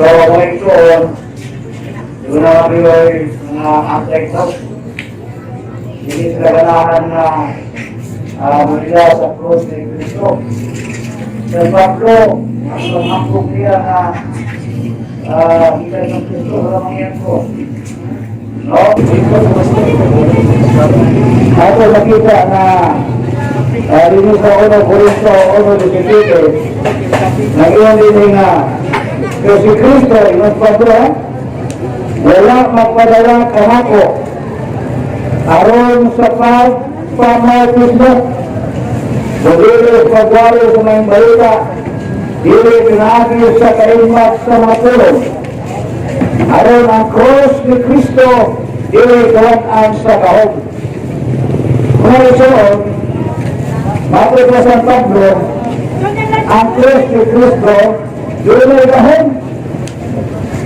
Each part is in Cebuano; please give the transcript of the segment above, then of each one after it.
So, mga igsoon, doon na kami mga anti-cross. Hindi sila ganahan na mula sa cross ni Cristo. Sa Pablo, ang pangangkong niya na gikan ng Kristo, wala mangyayang cross. No? Ako nakita na dito sa 1 Corinto 1:17, nag-iwan din nga, pero si Kristo, ingon Pablo, wala magpadala kanako aron sa pagpamautismo, kundi pagwali sa maayong balita, dili pinaagi sa kailmat sa mga pulong, aron ang cross ni Kristo dili kawat-an sa gahom. Mga igsoon, matod na San Pablo, ang cross ni Kristo dili may gahom.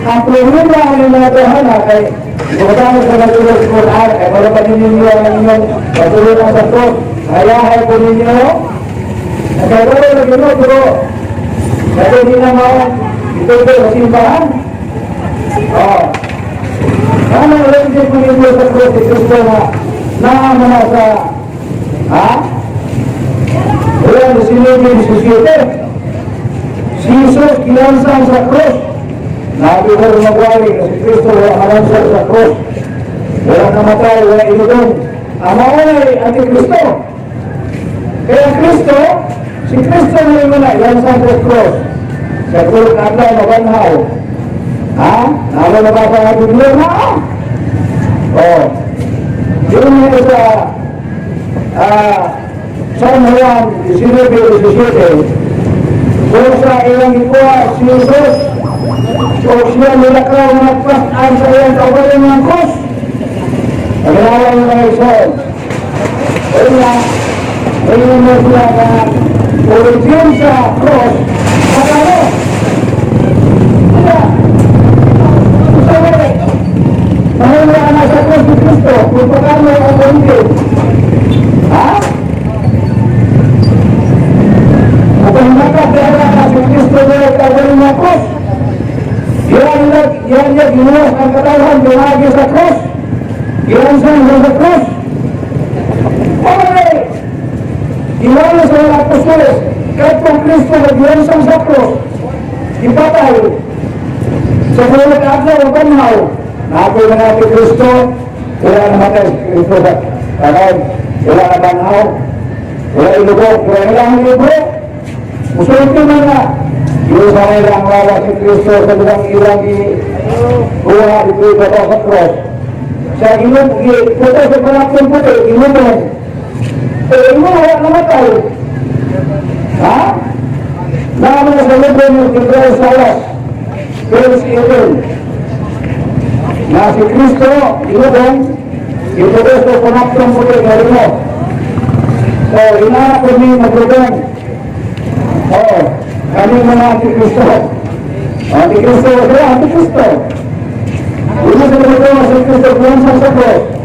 Ang problema ang mga tawhana kay Bukod sa natulog sa Quran, kay wala pa ninyo ang inyong patuloy sa cross. Hayahay po ninyo. Kaya wala na ginoo, pero kaya hindi na mo ito sa simbahan. Oh. Ano lang din po ninyo sa cross ni Kristo na naamo na sa, ha? Wala na sinabi ni 17. Si Jesus gilansang sa cross. Nabi ko rin magwali kasi Kristo wala malansang sa cross. Wala namatay, wala ilubong. Ang maunay, anti-Kristo. Kaya Kristo, si Kristo na yung mga ilansang sa cross. Sa tulog na adlaw, mabanhaw. Ha? Nalo na ba sa Biblia na? Oh. Yun nga sa San Juan 19:17, kung sa ilang ikuha si Jesus, o siya nilakaw na nagpas-an sa iyang kaugalingang krus. Pag-alawa yung mga igsoon. Kaya, ngayon mo sila na origin sa cross, magkano? Diba? Sa Mahula na sa cross ni Cristo, kung paano ang origin. Ha? Kung nakapera ka si Cristo na kaugalingang cross, yan niya ginuwas ang katawan, dumagi sa cross. Gilansan siya sa cross. Okay! Iwala sa mga apostoles, kahit kung Kristo naglansang sa cross, ipatay, sa mga adlaw o banhaw, napoy na natin Kristo, wala namatay si Kristo sa kanon, wala na banhaw, wala ilubog, wala ilang libro. Musulti man na, yung sa ilang lawa si Kristo sa lugang ilang kuha dito sa cross. Sa ilong, puto sa panapon puti, ilubog. Eh, imo wala namatay. Ha? Naano sa libro ni Gabriel Salas, page 18, na si Kristo, ilubong, itutos sa panapon puti, nga. So, inanak ko ni maglubong. Oo, kami mga antikristo. Antikristo, sila, antikristo. Hindi sa libro si Kristo, kung sa cross.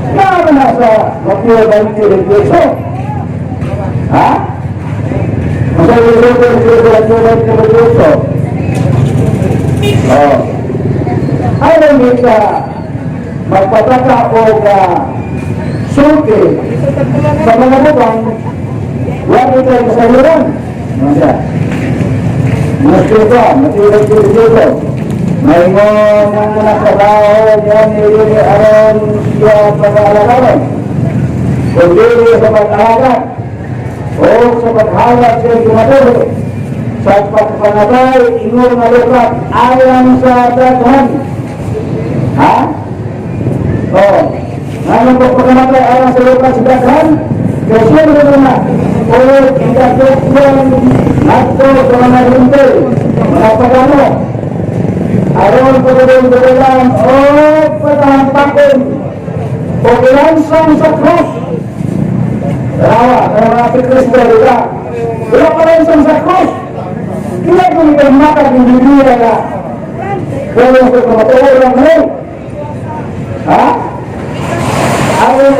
Naano na sa Mateo 20:28? Ha? Masa libro ni Kristo, Mateo 20:28? Oh. Ano ni sa magpataka o ka sulti sa mga butang, wala tayo kasaluran. Ano siya? Mga spiritual, Mateo 20:28. Maingon ang mga trabaho niya ni aron siya pag-aalalawan. Kung dili sa pag-aalat o sa paghalat siya gumatuloy sa pagpanatay ingon nga lukat alang sa daghan. Ha? Oh. Ano pagpakamatay alang sa lukat sa daghan? Kaya siya na o ikatukwan ngadto sa mga Hentil, mga pagano, aron pagdudong-dulan o paghampakon o ilansang sa cross. Tarawa, ang mga Kristo, di ba? Wala pa lansang sa cross. Kaya kung ikamatag ng Biblia na wala sa kamatuoran lang mo. Ha? Aron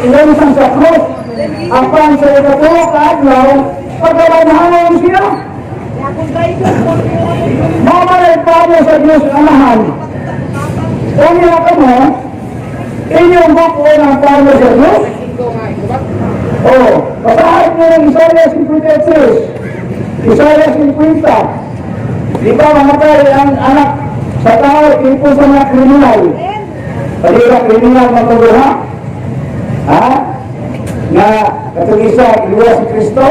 ilansang sa cross, apan sa ikatulo ka adlaw, pagkabanhaw siya. Mao man plano sa Diyos Amahan. Unya kamo, inyong buko ng plano sa Diyos? Oh, basahin niyo ng Isaiah 53. Isaiah 50. Di ba mamatay ang anak sa tao tipo sa mga kriminal? Pwede ba kriminal magkabuha? Ha? Nga katong isa, iluwa si Kristo?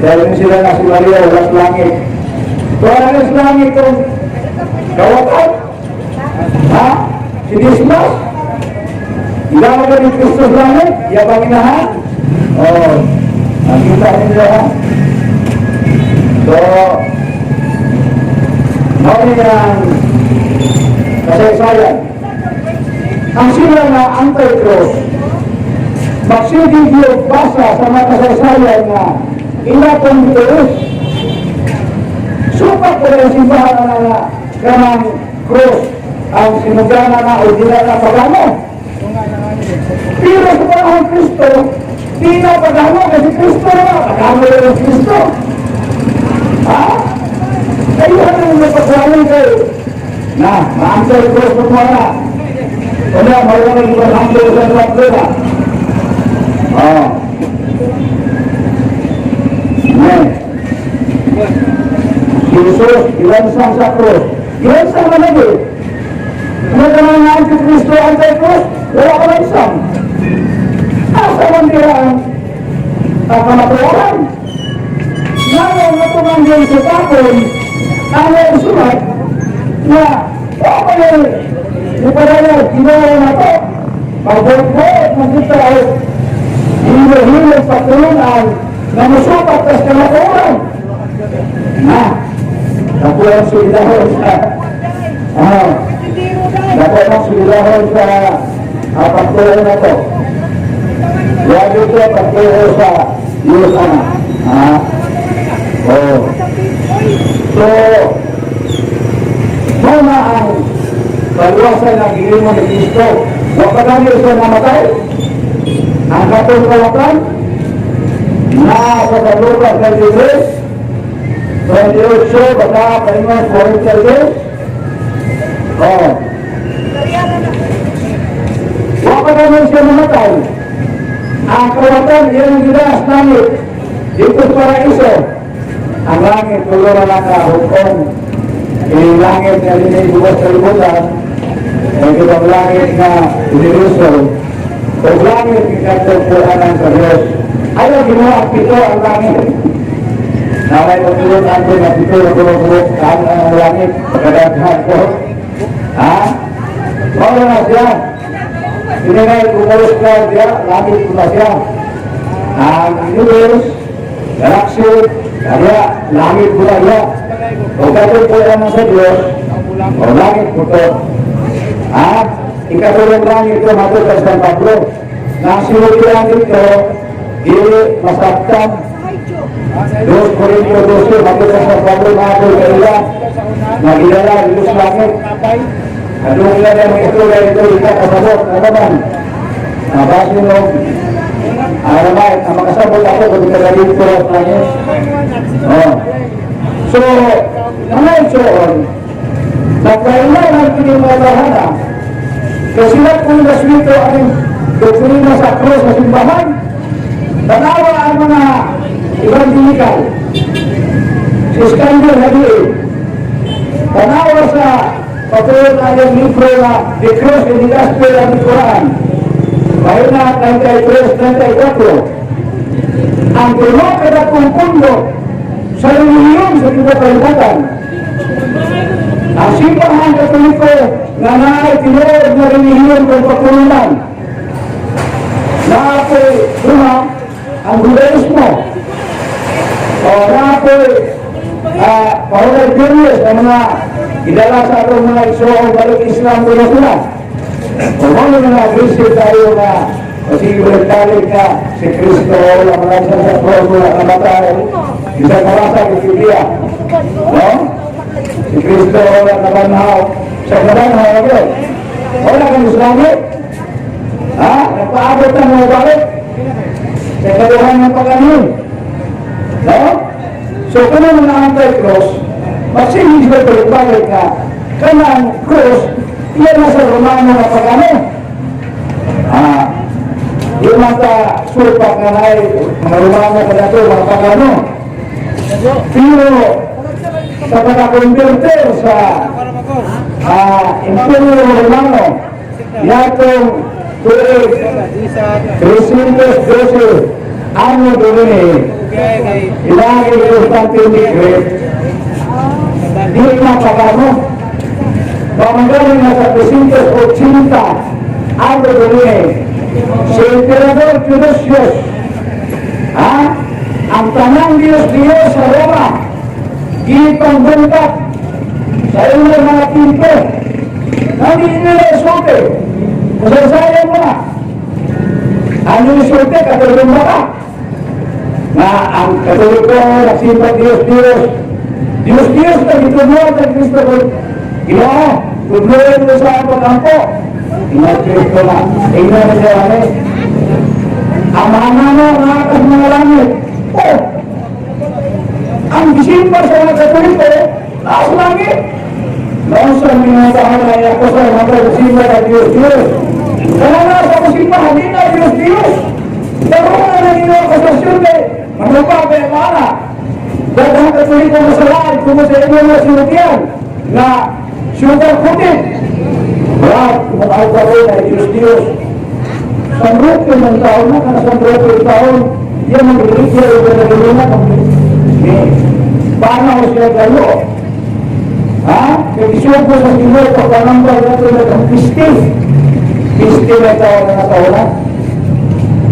Dahil sila na si Maria, wala sa langit. Wala na sa langit kung kawatan. Ha? Si Dismas? Ilaw ba ni Kristo sa langit? Yabang inahan? Oh, nakita nila, ha? So, mao ni ang kasaysayan. Ang sila nga anti-cross, magsige yung basa sa mga kasaysayan nga ila kong tuos. Supak ko rin simbahan na nga kanang cross ang sinugana na o dila na pagano. Pero sa panahon Kristo, di na pagano kasi Kristo na, pagano rin ang Kristo. Ha? Kayo ano yung mapagwalan kayo? Na, ma-anti-cross mo na. Wala, mayroon ng ibang sa mga. Oh. Amen. Si Jesus, gilansang sa krus. Gilansang na lagi. Kung ka nga anti-Kristo, anti-cross, wala ka lansang. Asa man dira ang kamatuoran? Ngayon, natumanggi sa tapon, ang sulat na okay, ipadala, ginawa na to. Pagbuot, magkita o hilo-hilo sa tulunan na musupat tas kamatuoran. Na, nakuha sulahon sa nakuha ang sulahon sa pagtuo na to. Wag ito pagtuo sa Diyos Ama. Ha? Oh. So, muna ang kaluwasan ng gihimo ni Kristo. Wa pa gani siya namatay. Ang katong kawatan na sa Lucas 23, 28, baka paingon 42. Oh. Wa pa gani siya namatay. Ang kawatan, yan ang gilas langit. Dito sa paraiso. Ang langit, tulo na lang ka, hukong. Yung langit nga dinay sa libutan, ang ibang langit nga universo, o langit nga katugpuanan sa Diyos. Ayaw ginawa ang pito ang langit. Namay pagtulog ang na pito na tulog ang langit, pagkadaghan ko. Ha? Wala na siya. Hindi cumulus cloud siya, langit ko na siya. Ang universe, galaxy, kaya langit ko na siya. O katugpuanan sa Diyos, o langit ko to. Ha? Ikatulong langit ito, matod sa San Pablo. Na sinultian dito, di masaktan. 2 Corinto 12, matod sa San Pablo, mga po kaila, nagilala dito sa langit. Anong ilan ang mga istorya ito, ika kasabot, ano man? Nabase mo, ang naman, ang makasabot ako, kung taga dito sa langit. Oh. So, mga igsoon, nagkailangan kini mga bahana, kasi sila kung naswito ang doktrina sa krus sa simbahan, tanawa ang mga evangelical, si Iskander Hadiin, tanawa sa patulad na yung libro na The Cross in the Gospel of the Quran, pahina 33-34, ang tulo kadakong pundo sa relihiyon sa tibuok kalibutan. Ang Simbahan Katoliko nga naay tinuod nga relihiyon kung pagtulunan. Naapoy una ang Judaismo. O naapoy Paulay Julius ang mga gidala sa atong mga igsoon balik Islam ko na sila. O mao na aggressive tayo nga o sige balik ka si Kristo wala man sa cross, wala namatay. Bisa marasa ang Biblia. No? Si Kristo wala nabanhaw. Sa nabanhaw yun. Wala kang Islamic. Ha? Nagpaabot na mga balik. Sa kaluhan ng pag-anin. No? So, kung mga anti-cross, magsige sila balik-balik nga, kanang cross, iyan na sa Romano nga pagano. Yung mga sulpak nga na mga Romano ka na ito, mga pagano. Pero, sa pagkakonverter sa Imperyo Romano, yatong tuig 312 Anno Domini, ilagi Constantine the Great, di na pagano. Pamagaling na sa 380 Anno Domini, si Emperador Theodosius, ha? Ang tanang Diyos-Diyos sa Roma, gipangbungkat sa ilang mga templo. Nani nila isulti? Kasaysayan mo na. Ano isulti? Katulong ba ka? Na ang Katoliko, nagsimba Diyos-Diyos. Diyos-Diyos na gitudloan ng Kristo ko. Ginoo, tudloan mo sa ang pag-ampo. Ingat Kristo na. Ingat na siya kami. Ama na mo, ang akas mga langit. Oh! Ang gisimba sa mga Katoliko, taas langit. Noon sa mga tao na ako sa mga simba na Diyos Diyos. Kaya nga sa kusimba, hindi na Diyos Diyos. Pero na na ninyo ang kasasyon kay manupa kay mana. Daghang Katoliko masalaan kung sa inyo na sinutian na sugar coated. Wala, kumakaw ka rin ay Diyos Diyos. San Roque ng taon na, kana San Roque ng taon, yan ang religiya yung nagulungan. Paano siya galo? Ha? Kaya isugo sa Ginoo pagpanambal nato na ang Kristi. Kristi na tao na nataon na.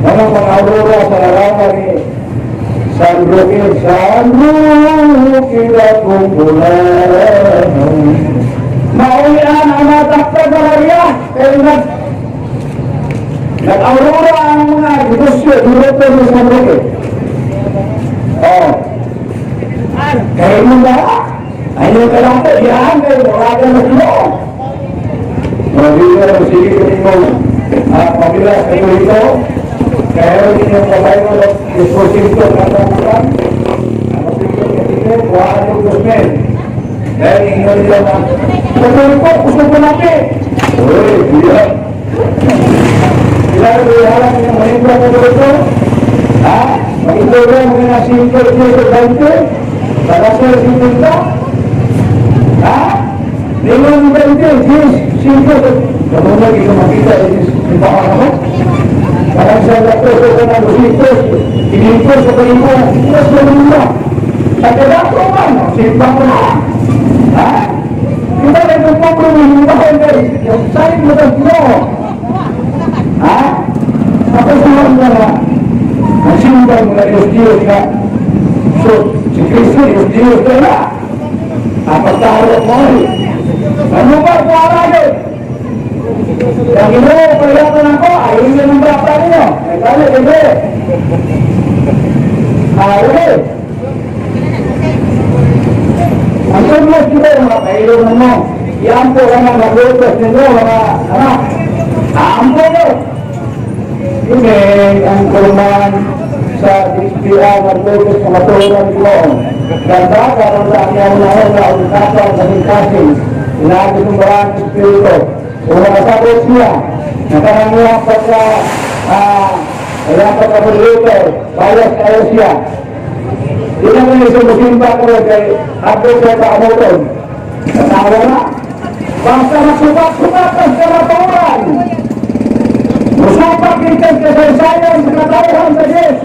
Ano mga aurora sa larangan ni San Roque, San Roque akong bulan. Maulian ang mga dakta na Maria, kaya nag-aurora ang mga negosyo, dito sa San Roque. Oh. Kaya mo ba? Ayaw ka lang po, yan, kayo, wala ka na Ginoo. O, dito na, sige ko ninyo, pamilya kayo dito. Kaya rin yung kamay mo, disposito na kamulan. Ano dito, kasi kuhaan yung gusmen. Dahil inyo nila na, "Tutuloy po, gusto ko natin." Uy, biya. Ilan ko yung yung mahibra ko dito? Ha? Mag-ituloy mo na 5, 10, 20? Para sa 50? Ha? Lingon 20, 10, 5. Kamu lagi ko makita, di ba ako? Parang sa latos ka na 200, 500 sa kalimo, mas malula. Sa kadato man, simba mo na. Ha? Kita na yung kompromiso kay yung sign mo sa Ginoo. Ha? Tapos naman na ang simba mo na Diyos Diyos nga. So, si Kristo, Diyos Diyos ka na. Ang pagtarot mo ay. Ano ba kung aragay? Yang Ginoo, palihatan ako, ayaw niya ng bata niyo. Ay, kaya, hindi. Ayaw. Ang tuglos nyo, mga kailong mo, yan po lang ang naglutos ninyo, mga anak. Aampo nyo. Ini ang kulungan sa DSPA naglutos sa maturan ko. Ganda, karon sa akong unahon na ang kasing-kasing. Inaagos ng barang espiritu. Kung nakasabot siya, nakananguha pagka, kaya pagka-moderator, bias kayo siya. Di naman yung sumusimba ko kay Abdul sa kaamoton. Natawa na. Basta magsupak-supak ang kamaturan. Musupak ikan kasaysayan sa katauhan sa Diyos.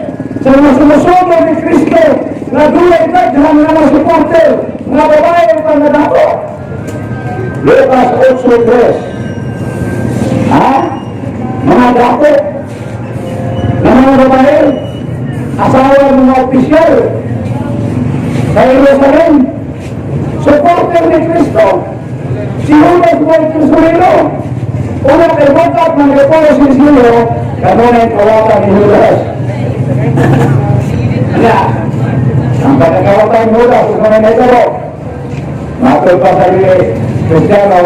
Sa mga sumusunod ni Kristo na dunay daghan nga mga supporter nga babae ang pangadato. Lucas 8:3. Ha? Mga dato na mga babae, asawa ng mga opisyal sa Jerusalem, supporter ni Kristo, si Judas mo ay Kristo. Una kay bukat ng repolo si Silo, kanunay kawatan ni Judas. Kaya, ang pagkakawatan ni Judas, kung ano na ito, matol pa sa Kristiyano,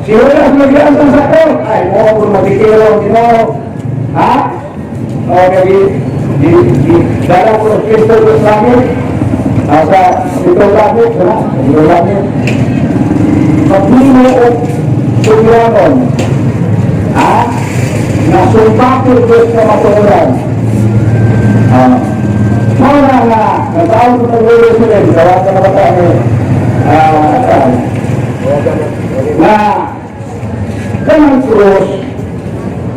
si Judas magyantong sa cross, ay mo kung magkikiro ang Ginoo. Ha? O, kaya di, di, di, dala ko ng Kristo sa langit. Sa ito langit, ha? Ito langit. Maghimo og sugyanon. Ha? Nasumpakit ko sa matuoran. Ah. Mao na nga, nagtawag ko ng ulo sila, tawag ka na ba ni na kanang krus,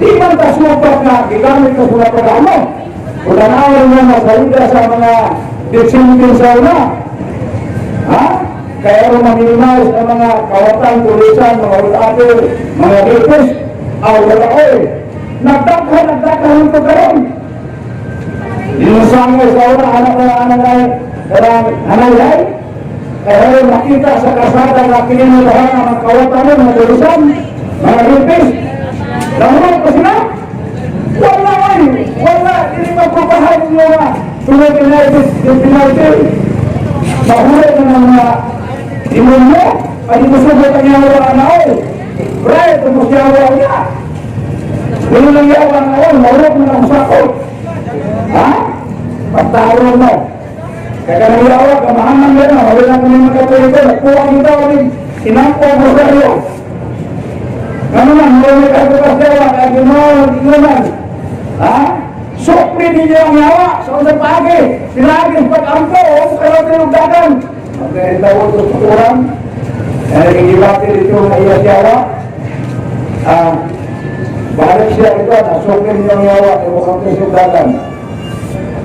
di man ta supak na gigamit ka sa mga pag-ano. Kung tanawin mo masalita sa mga bitsintin sa una. Ha? Kaya ro ma-minimize ang mga kawatan, pulisan, mga utapil, mga rapist, aw wala oy. Nagdaghan, nagdaghan ito karon. Yung sangay sa una, anak na anak na karang hanay. Kaya ro makita sa kasada na kininahan ang mga kawatan, mga pulisan, mga rapist. Nahulog pa sila? Wala ay! Wala! Hindi magpupahan nyo na tungod pinalti, yung pinalti. Mahulog na ng mga demonyo. Ay musugot ang yawa na oy. Right, tungkol siya niya. Hindi lang yawa na oy, mahulog na ng sakot. Ha? Pagtaro mo. Kaya kanang yawa, kamahaman na na, wala na kami magkatuloy ko, nagkuha kita ulit, inampo ang rosaryo. Ano man, wala na kayo yawa, kaya ginawa, ginawa. Ha? Sukli ninyo ang yawa sa unang paagi. Pinagi sa pag-ampo, o kayo tinugdagan. Okay, tawag sa tukuran. Kaya nagigibati dito na iya yawa. Ah, balik siya ito, nasukli ninyo ang yawa, kaya mukhang tinugdagan.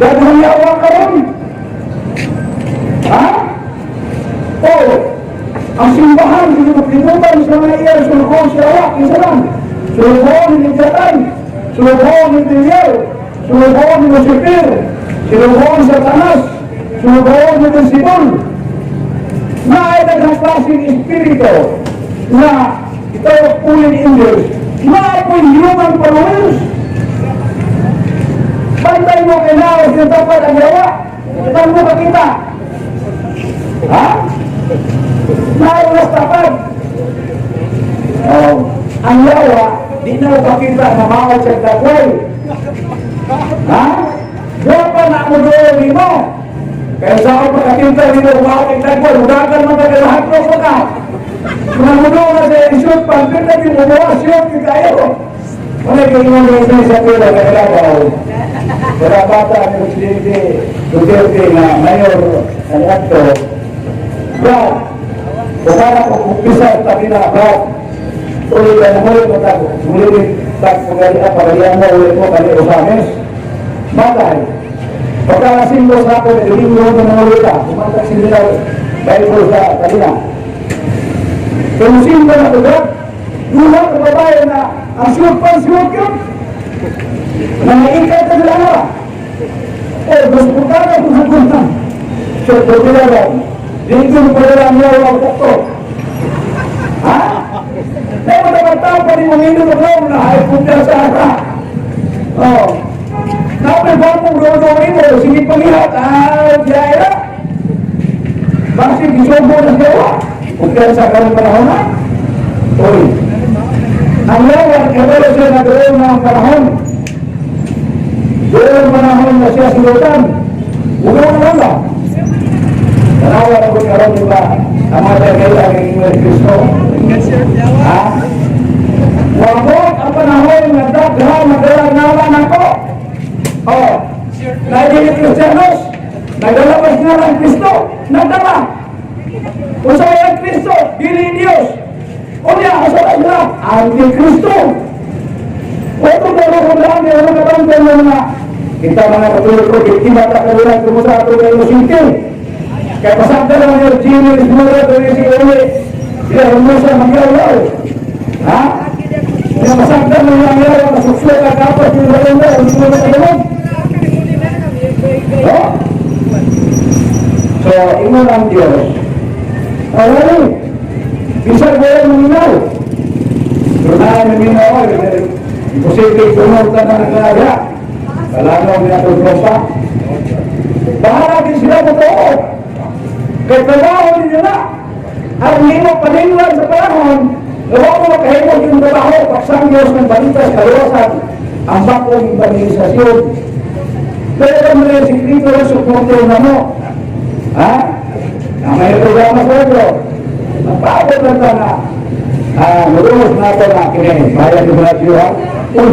Daghang yawa karon. Ha? Oh, ang simbahan, ginibutan sa mga iya, sulukon sa yawa, isa lang. Sulukon ni Satan, sulukon ni Belial, sulukon ni Lucifer, sulukon ni Satanas, sulukon ni Beelzebul. Na ay daghang klaseng espiritu na ito fallen angels, na ay po human followers. Bantay mo kay Naos yung dapat ang yawa. Saan mo kakita? Ha? Naos tapad. Oh, ang yawa, di na mo kakita na mao siya dagway. Ha? Wa na mo doon mo. Kaya sa ako pagkakita dito, mao kay dagway, udagan mo ka lahat mo ka. Kung mo na sa shoot, pag na yung umuwa, shoot, kayo. Wala kayo nga sa pila, kaya lang, wala bata ang Presidente Duterte nga mayor ng akto. Brad, kung ko umpisa sa tabila, Brad, ulit ka na muli ko tag, muli tag pagalian, pagalian mo ulit mo kali Osames. Batay, pagka singko sa ako, Domingo na mga ulit ka, pumantak sila Bible sa kanila. Kung singko na ito, Brad, duha ka babae na ang siyot pa, siyot yun. Nangiikat ka dalawa. Eh, mas punta kung haguntan. So, pagkila dito mo pala ang yawa ang tukto. Ha? Kaya mo naman tao pa rin mong ko na ay punta sa ara. Oh. Napay ba mong rodo mo? Sige pangihat. Ah, biyaya. Bakit isubo na siya? Punta sa karong panahon na? Uy. Ang yawa, kaya siya nagkaroon ng panahon. Doon panahon na siya sulutan. Wala na wala. Tanawa na ko karon, di ba? Ang mga kaya ang Ingon Kristo. Ha? Wabot ang panahon nga daghan magdala ngalan ako. Oh, Naiging Kristiyanos, naglalabas nga ng Kristo, nagdala. Kung sa ang Kristo, dili Diyos. Unya, asa na sila? Anti-Kristo. Oto pero kung dami, ano ka bang mga kita mga Katoliko, biktima ta kanila kumusta ato kay Inosente. Kaya pasagda lang niyo, Jimmy, Mura, tuloy si Uli, sila Hermosa, magyawlaw. Ha? Kaya pasagda lang niyo ang yaw, nasukso ka kapos, yung dalawang hindi mo na kayo. No? So, ingon ang Diyos. Ay, bisag wala maminaw. Pero na naminaw, imposible tumor ta na nagkaya. Wala na ginatulong pa. Bahala din sila totoo. Kaya trabaho ninyo na. Ang himo paninglan sa panahon, gawa mo makahimo yung trabaho, paksang Diyos ng balita sa kaluwasan, ang bagong evangelisasyon. Pero kung may sikreto na suporte na mo. Ha? Na may programa sa ito. Magpaabot lang ta na. Ah, mulungos na ito na kini. Bayan ni Brazil, ha? Uy.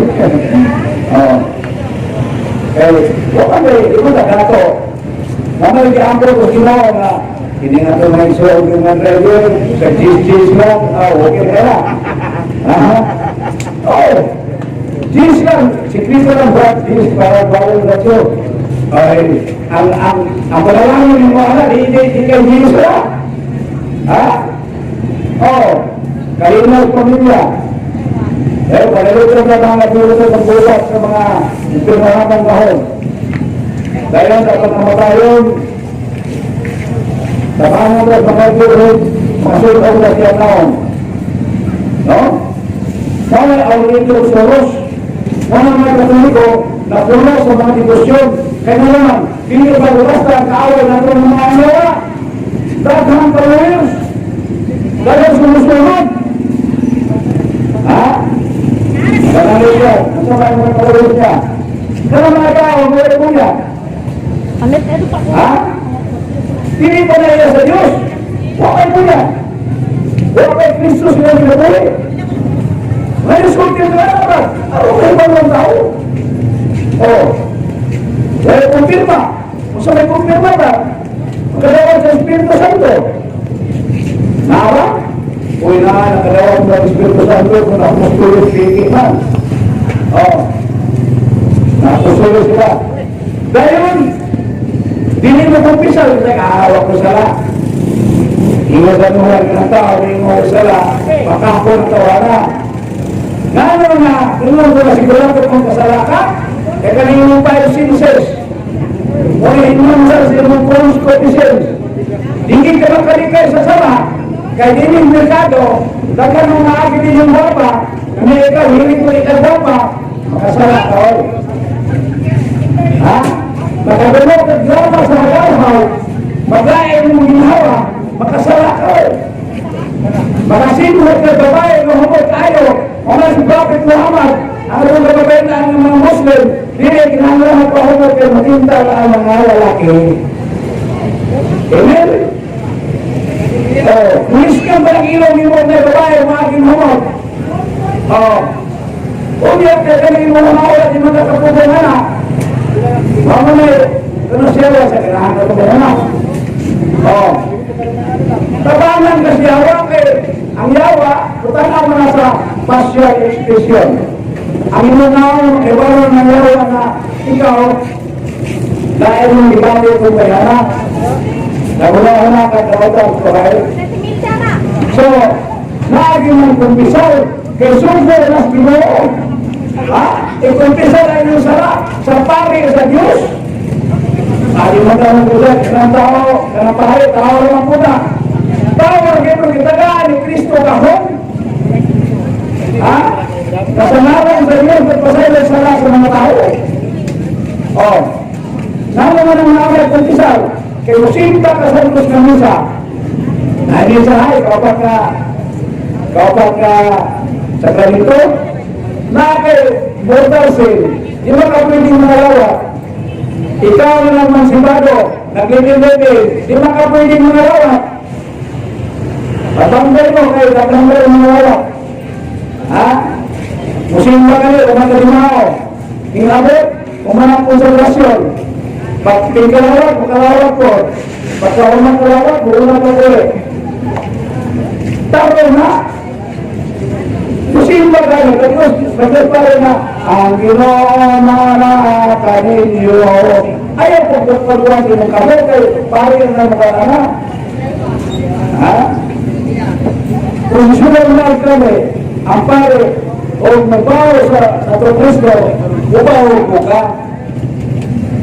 Oh. Eh, wa kami, di mo na kato. Mamay giampo ko Ginoo nga hindi nga ito may isuog yung mga driver sa cheese lang, ah, okay na na. Ha? Oh, cheese lang, si Cristo lang ba? Cheese para bawal na ito. Ay, ang panalangin mo ana, di kay Jesus na. Ha? Oh, kalinaw pamilya. Eh, paliluto sa mga dulo sa bulat sa mga pirmahamang kahon. Dahil dapat namatayon, tabangan mo sa mga tuhod, masukaw na siya taon. No? Wala ang ito soros. Wala mga Katoliko na puno sa mga debosyon. Kaya na naman, hindi ba basta ang kaaway na itong mga anyawa? Daghang followers. Daghang sumusunod. Ha? Ganun ito. Ano ba yung mga followers niya? Kaya mga tao, may kuya. Amit, eto pa. Ha? Dili pa na iya sa Diyos. Wa kay kuya. Wa kay Kristo sila ginabuhi. Ngayon, sulti na ba? Ako kay ibang tao. Oh. Wala kumpirma. Kung sa may kumpirma ba? Magkadawat sa Espiritu Santo. Naawa? Uy na, nakadawat sa Espiritu Santo kung nakusulo speaking man. Oh. Nakusulo sila. Dahil, dili mo kumpisal, nag-aawa ko sala. Ingon sa nuhan ng tao, ingon sala, makapon tawana. Ngano nga, ingon ko na sigurado kung kasala ka, kaya kanino five senses. Wala ingon sa imong consequences. Dili ka makalikay sa sama, kay dining merkado, daghan mo maagi din yung baba, na ikaw, hiling ko ikaw baba, makasala ka, oy. Ha? Makadulog ka drama sa hagaw, maglain mong ginhawa, makasala ka, oy. Makasinhot ka babae, nga humot kayo, mga si Prophet Muhammad, ang mga babae na ang mga Muslim, dili kinahanglan magpahumot kay matinta na ang mga lalaki. Amen? Oh, pulis ka ba ng ilong mo na babae, maaging humot? Oh. Unya kay kani mo mga wala di mga kapugong anak. Mama na ano siya sa kailangan ka anak. Oh. Tabangan kasi yawa kay ang yawa, utang mo na sa facial expression. Ang imong naon, kay wala ng yawa na ikaw, dahil mong gibali ko kay anak. Naguna-una ka kautang, okay? So, naagi mong kumpisal, kay sugo na sa Ginoo. Ha? Ikumpisal ang inyong sala sa pari sa Diyos. Adi mo na ng kusa, kanang tao, kanang pari, tao naman po na. Tao na kayo gitagaan ni Kristo kahon. Ha? Kasanaran sa Diyos, nagpasaylo sala sa mga tao. Oh. Nama man ang mga kumpisal, kay musimba ka sa Diyos ng misa. Nani sa hay, kapag ka sa ganito, na kay mortal sin, di ba ka pwedeng mangalawa? Ikaw na naman si Bado, naglilibin, di ba ka pwedeng mangalawa? Pabanggay mo kayo, tatanggay mo mangalawa. Ha? Musimba kayo, umatagimao. Ingabot, umanang konsekrasyon. Pag tingkalawag, makalawag ko. Pagka umakalawag, buuna ka ulit. Tapos na, musimba kayo, tapos, tapos pa rin na, ang Ginoo na kaninyo. Ayaw po pagpagwan din ng kamot kay pare na mga anak. Ha? Kung sunod na kami, ang pare, o magbawo sa to Kristo, ubaw ko ka.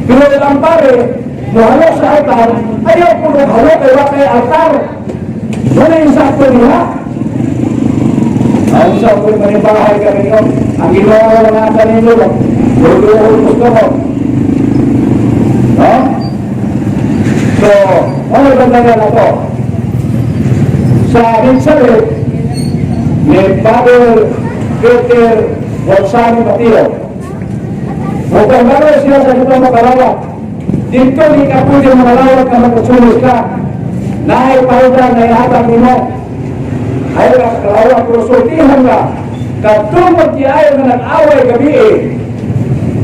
Pero ang pare, muhalo sa altar, ayaw po maghalo kay wa kay altar. Wala yung sakto niya. Ang sa po manibahay kami no, ang Ginoo na kanino, gusto mo. No? So, ano ba na to? Sa Elizabeth, ni Father Peter Gonzalo Mateo. Mukhang gano'n siya sa itong makalawak. Dito di ka pwede mangalawat ka, magkasulis ka. Naay palda na ihatag nimo. Ayaw ka kalawat, pero sultihan ka. Katong magtiayo nga nag-away gabi eh,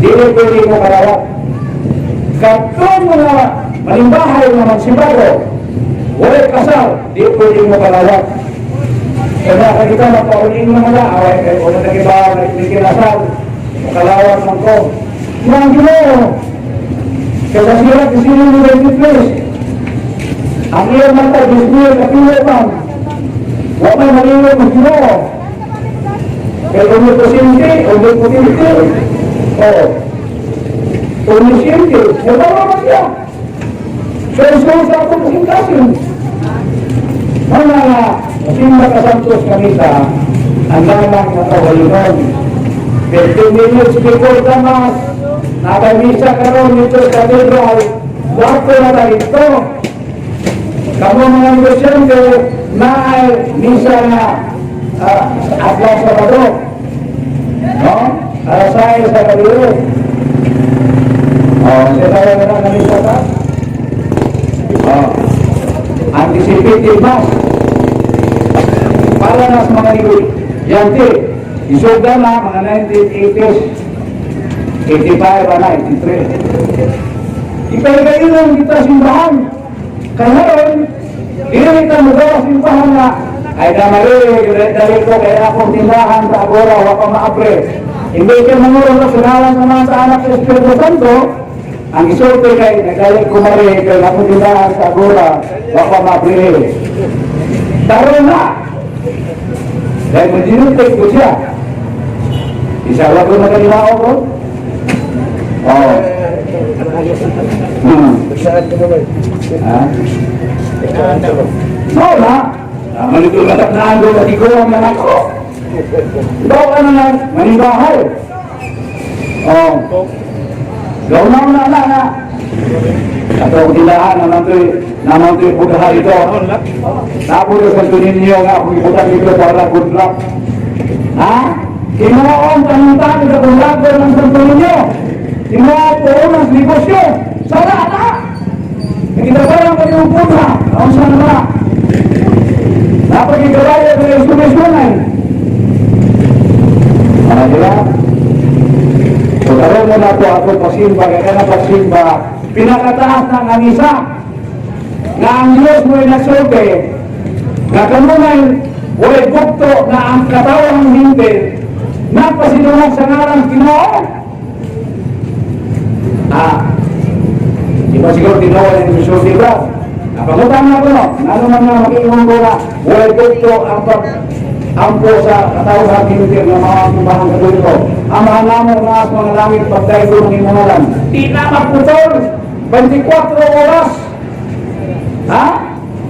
dili pwede mo kalawat. Katong mga malimbahay nga magsibago, walay kasal, di pwede mo kalawat. Kaya kita mapauling mga away kay una nagiba nagkinasal, makalawat man ko. Mga Ginoo, kaya sila kisino mo 23. Ang iyang mata, Diyos niyo, kapilo man. Wa may malingod ng Ginoo. Kaya omnipotente, omnipotente, oh, omnisciente, wala naman siya. So, so sa atong kasing-kasing. Mga simba ka Santos Kamisa, ang lamang na kawalingon. 15 minutes before the Mass, nakamisa karon dito sa Cathedral, wapo na ta dito. Kamo mga negosyante, na ay misa na adlaw Sabado. No? Alas 6 sa gabi. Oh, siya tayo na na misa ka? Oh. Anticipated Mass. Para na sa mga negosyante, isuga na mga 1980s, 85 ba na, 83. Ipahigayunan kita simbahan. Kaya ron, dili kita magawa simbahan na ay damari, dali ko kaya akong tindahan sa Agora, wa pa maabre. Hindi ka mangurong na sunalan sa mga sa anak sa Espiritu Santo, ang isulti kay nagdali ko mari kay akong tindahan sa Agora, wa pa maabre. Taro na! Dahil magdinutik ko siya. Isa wa ko nagalimao ko. Oh. Ha? No na. Malito ka na ando ka ko ang anak ko. Daw ka na lang, manibahay. Oh. Gaw na na na na. Ato tindahan naman to'y pugahan ito. Tapos sa Santo Niño nga akong ibutan dito para good luck. Ha? Tinuon panuntan sa kulago ng Santo Niño. Tinuon po ng negosyo. Sara na! Kita ba lang kayong puna? Ang sana na? Dapat ikabayo sa instrumentunay. Ano diba? So karon mo na po ako pasimba, kaya ka na pagsimba, pinakataas ng anisa, na ang Diyos mo'y nagsulti, na kanunay, walay bukto na ang katawan ng hindi, napasinungan sa ngalan Ginoo. Ah, di ba siguro tinuod ang susulti ba? Napangutan na ko no, ano man nga makiingon ko na, walay bukto ang pag ampo sa katawhan hindi nga mga simbahan Katoliko. Amahan namo nga sa mga langit, pagdaygo ng imong ngalan. Di na magputol 24 oras. Ha?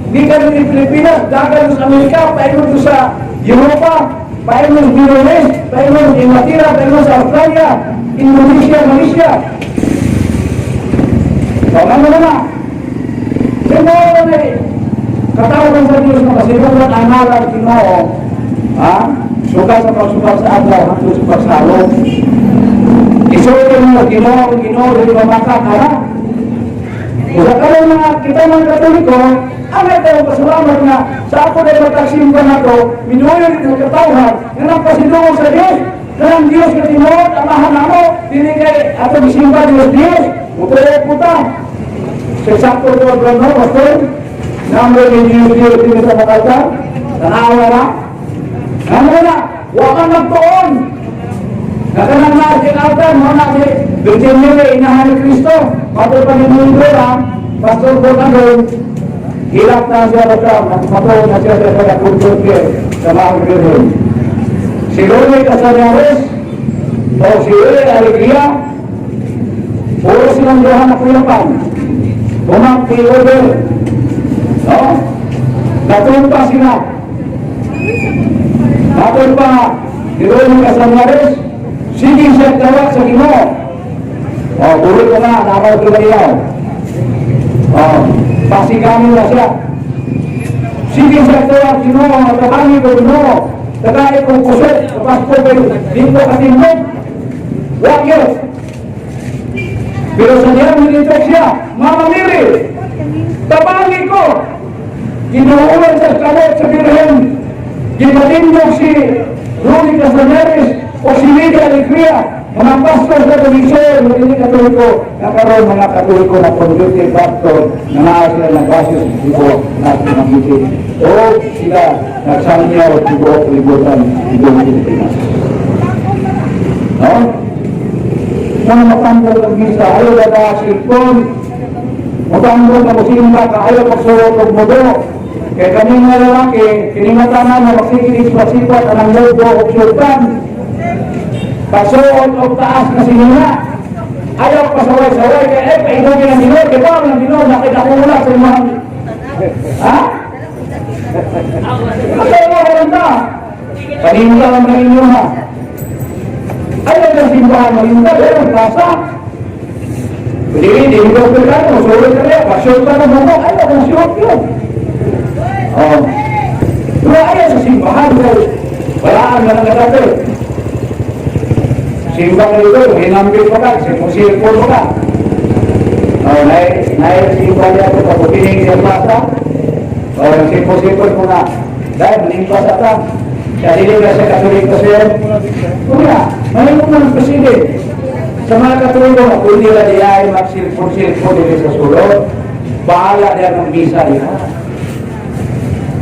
Di ka rin Pilipinas, dagan sa Amerika, paingon sa Europa, paingon sa Middle East, paingon sa Inglaterra, paingon sa Australia, Indonesia, Malaysia. So, ano na na? Sino na eh? Katawagan sa Diyos na kasinugan ang ngalan Ginoo. Ha? Suka sa pagsukat sa adlaw hangtod sa pagsalog. Isulti mo Ginoo, Ginoo, dili mamaka ka na. Kung sa karon mga kita mga Katoliko, ang tayo pasalamat nga sa ako na magkasimba na to, minuyon ito sa katawhan, nga nagpasidungog sa Diyos, na ang Diyos ka tinuod, amahan namo, dili kay ato gisimba Diyos Diyos, mutuo puta. Sa sakto ko no, Pastor, number ni Diyos Diyos dito sa Makalta, tanawa na, ano na, wa ka nagtuon. Nakanang na si altar, mo na si Virgin Mary, inahan ni Kristo. Patol pa ni Mundo na, Pastor Bernardo, hilak na siya sa matuon na siya sa pagkakultur sa mga Birhen. Si Romy Casañares, o si Willie Alegría, puro silang duha na kuyapan. Umang over. No? Natumpa sila. Natumpa ni Romy Casañares, sige siya tawag sa Ginoo. O, buri ko na, nakaw ko na iyaw. O, pasigamin na siya. Sige siya tawag Ginoo, matabangi ko Ginoo. Tagay kong kusot, kapas ko kayo, dito katindog. Wag yun. Pero sa diyan, nilitok siya. Ginuulan sa kamot sa Birhen. Gimatindog si Rudy Castañares o si Lidia Alegría, mga pastor sa Komisyon, mga Katoliko, na karon mga Katoliko na converted pastor, na naa sila ng basis dito na pinamiti. O sila nagsanyaw sa buong kalibutan, buong Pilipinas. No? Mga matambol ang misa, ayaw na ba cellphone, matambol na musimba ka, ayaw pagsuot og mudo. Kaya kami mga lalaki, kiningatanan na magsikilis pasipat ang logo o sultan. Pasuot og taas na sinina. Ayaw pasaway-saway, kaya eh, painugin ang Ginoo, di ba? Ang Ginoo, nakita ko wala sa imong. Ha? Kaya mo ka ta. Paninda lang ng inyo ha. Ayaw ng simbahan, maninda, pero plaza. Hindi, hindi ko pagkano, sulit ka rin, pasuot ka ng mundo, ayaw kung suot yun. Oh. Pero ayaw sa simbahan, wala ang nangangatate. Simba ka dito, hinambit pa ka, sipon pa ka. Oh, nai simba niya ako, pabukining siya plaza. Oh, sipon-sipon ko na. Dahil, manimpa sa ta. Siya dili na siya Katoliko siya. Una, mahimo man president. Sa mga Katoliko, kung nila di ay magsilpon-silpon dili sa sulod, bahala diya ng misa diha.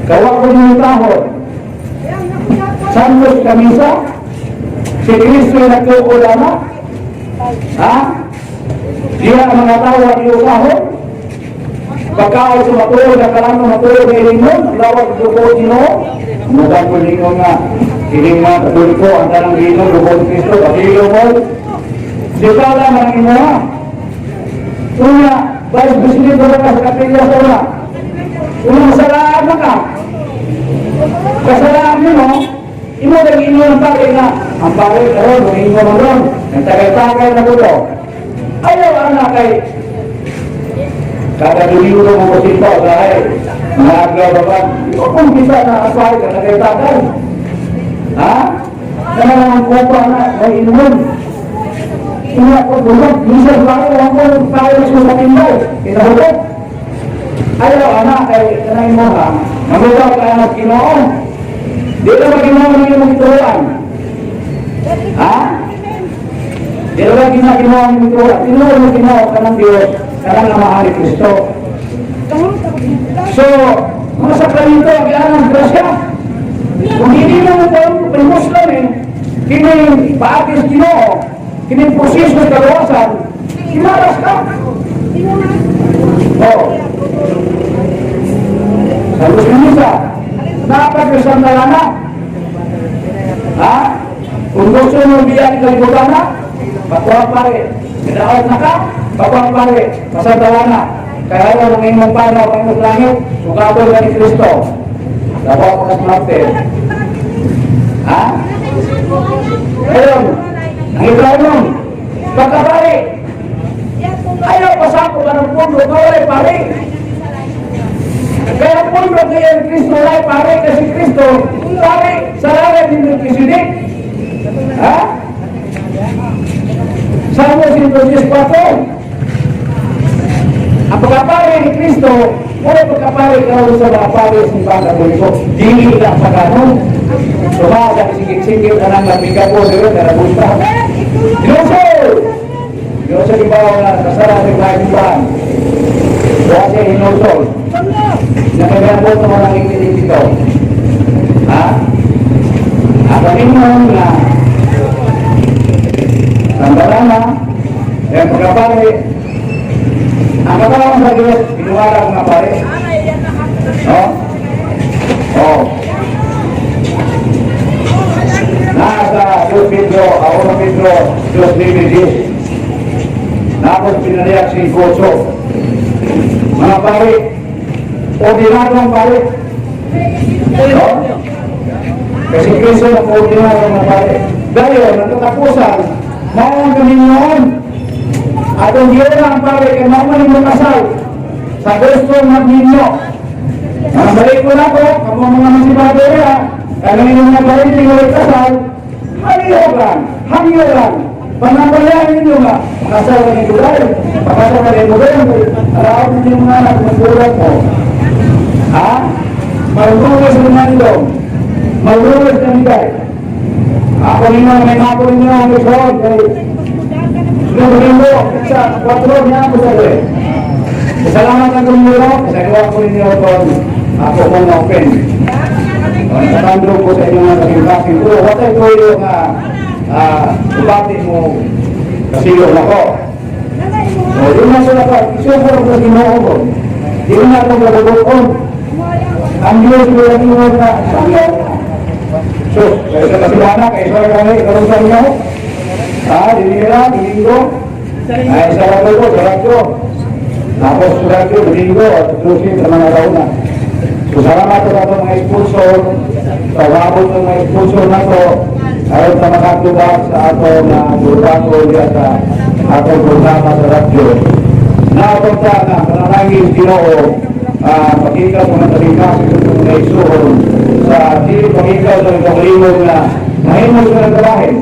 Kawa ko nyo tahon. Santos kamisa? Si Kristo ay nagtuo lamang? Ha? Diya ang mga tao at iusahon? Pagkaon sa matuod na kalano matuod na ilingon, ang lawag dugo Ginoo. Mukha ko ninyo nga, kining mga Katoliko, ang tanang Ginoo, dugo ni Kristo, patilo mo. Di ba lang ang imuha? Una, Vice President ko ka sa kapilya sa una. Una, masalaan na ka. Kasalaan mo, no? Imo nag inyo ng pare na, ang pare karon, ang inyo mo ron, nagtagay-tagay na ko. Ayaw, anak, kay kada Domingo mo ko simba, dahil mga adlaw ba ba? Kung bisa na ang pare ka, tagay-tagay. Ha? Kaya ang kupa na, may inuman. Una ko, dumat, minsan pare, wala ko, pare na sa timbay. Kinahulog. Ayaw, anak, kay kanay mo ha, magugaw ka ng Ginoo. Di na ba Ginoo ang iyong turuan? Ha? Di na ba Ginoo ang iyong turuan? Tinuod mo Ginoo ka ng Diyos, kanang Amahan ni Kristo. So, mga sakramento, ang ang grasya. Kung hindi mo mo Muslim eh, kining paakis Ginoo, kining proseso sa kaluwasan, imaras ka. Oh. Sa Luz Misa, napag-isang na. Ha? Kung gusto mo biyan kalibutan na, pakuha pare. Ginaot na ka, pakuha pare. Pasantala na. Kaya ayaw ng imong panaw ang imong langit, sugabol ka ni Kristo. Dapat ko kas Martin. Ha? Ayun, ang Ibrahim, pagkapare, ayaw pasako ka ng pundo, kawalay pare. Kaya ang pundo kaya ni Kristo walay pare, kasi Kristo, pare, sa langit ni Melchizedek. Ha? Salmo 110. Ang pagkapare ni Kristo, wala pagkapare karon sa mga pare sa mga Katoliko. Dili lang sa kanon. Suma sa sikit-sikit na lang lambiga po, di ba? Karabusta. Diyosol! Diyos sa ibaw na kasara sa simbahan. Kasi hinusol. Nakagabot mo ng dito. Ha? Ako ninyo nga Sambarana, eh pagkapare, ang katawan sa Diyos, binuwarang mga pare. No? Oh. Nasa 2 Pedro, 1 Pedro, 2 9, Napos pinaliak si Goso. Mga pare, ordinaryong pare. No? Kasi Kristo ang ordinaryo mga pare. Dahil, ang katapusan, maong gaminyon. At ang Diyos ang pare, kay mao man yung kasal. Sa gusto ng ninyo. Ang balik ko na po, kamo mga masibado niya, kaya inyong mga parinting ulit kasal, hangyoran, hangyoran. Panapayan ninyo nga, makasal ka ni Gulay, makasal ka ni Gulay, araw ninyo mga anak, magbulat mo. Ha? Maluwas sa mandong, maluwas na bigay. Ako ninyo, may ako ninyo ang isuod, kay sunod Domingo, sa 4 niya ako sa eh. Salamat ang tumuro, sa gawa ko ninyo kung ako kong open. Sa ko sa inyong mga kasing-kasing. Pero watay ko yung ubati mo kasilo na ko. O, yun na sila pa, isukor ko sa Ginoo ko. Di na ako gagawin. Ang Diyos ko lang yung na, sabi. So, kaya sa kasilana, kaya sa kami, karoon sa inyo. Dinira, Domingo. Ay, sa radyo ko, sa radyo. Tapos sa radyo, Domingo, at susi sa mga taon. So, salamat ko sa mga sponsor, sa wabot ng mga sponsor na to, ayon sa makatubag sa atong na grupato diya sa atong programa sa radyo. Napunta na panalangin Ginoo, pagikaw sa mga talikasi sa mga isuon, sa dili pagikaw sa mga na mahimo sa mga trabahin,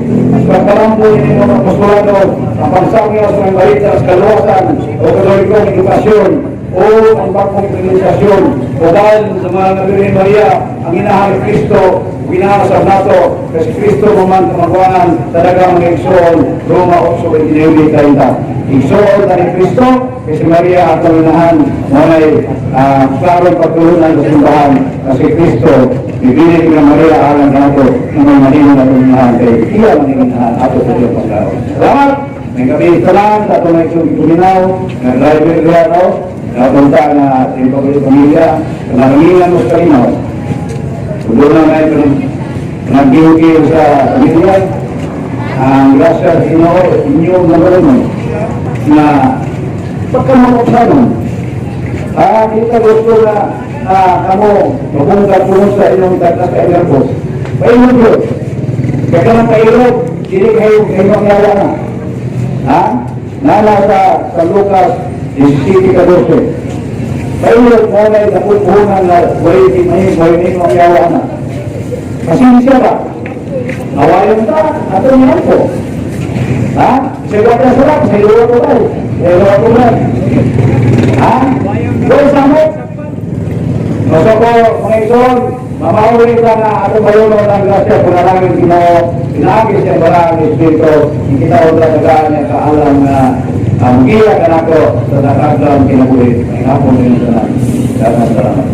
pagkalampo ninyo ang apostolado, ang pagsangyaw sa mga balita sa kaluwasan o katolikong edukasyon o ang bagong evangelisasyon o dahil sa mga Birhen Maria, ang inahan ni Kristo, ginahan sa nato, kasi Kristo maman kamagwanan talaga mga igsoon, Roma 8:29-30. Igsoon na ni Kristo, kasi Maria atong inahan, ngunay klarong pagtulunan sa simbahan, kasi Kristo, bibili ni Maria alang kanato, na may manino na itong inahan, kay iya man inahan ato sa Diyos pagkaon. Salamat! May gabi tanan, sa atong mga kuminaw, nga driver niya, no? Napunta na sa iyong pamilya, naranginan mo sa kalinaw. Doon na ngayon naggiw sa pamilya, ang grasya sa Ginoo, inyong nagaling na pagkamakapsanon. Kita gusto na kamo mabungkag puno sa inyong tagnas ka ilang. Paingon yun. Kaya ka ng kairog, dili kayo kayo mangyala na. Ha? Nana sa Lucas 17:14. Paingon mo na itapupunan na way di may way ni mangyawa na. Pasensya ba? Awayon ka, ato niyan po. Ha? Sa iwa ka sarap, sa iwa ko tayo. Sa iwa ko tayo. Ha? Doon sa mo. Masa ko, mga ison, mamahuli ka na ato bayuno ng grasya, panalangin Ginoo, pinaagi siya barang Espiritu, kita o talagaan niya kaalam na ang giya ka nako sa nakagdang kinabuhi. May hapon din sa Salamat, salamat.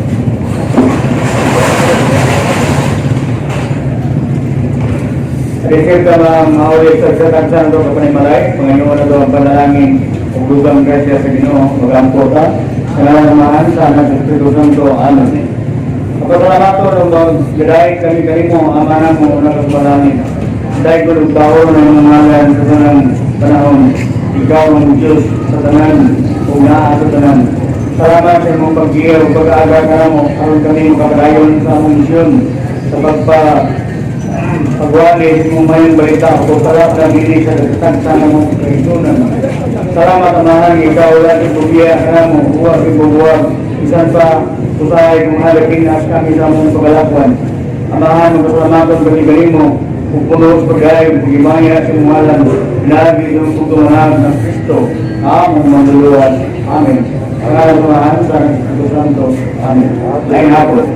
Receive ka mga mauli sa sa do kapanimalay, Panginoon na ang panalangin, ug dugang grasya sa Ginoo, magampo ta. Sa ngalan ng Amahan, sa Anak sa Espiritu Santo. Amen. Papasalamato ng mag gaday kami kanimo, Ama namo nakapanalangin. Dahil ko ng tao na imong ngalan sa tanang panahon. Ikaw ang Diyos sa tanan, ug naa sa tanan. Salamat sa imong paggiya ug pag-aaga kanamo aron kami makapadayon sa among misyon sa pagwali sa imong mayong balita o pagpalap na dili sa katagsan ng kaigsunan. Salamat, Amahan, ikaw lagi bubiya kanamo, huwag ibubuwag, bisan pa usahay kung halakin as kami sa among pagalakwan. Amahan, magpasalamaton kami kanimo, ug puno sa pagdayon, pagimaya sa imong ngalan, lagi ng pagtumanag ng Kristo, among manluluwas. Amen. Ang ngalan ng Amahan, sa Espiritu Santo. Amen. Laing hapon.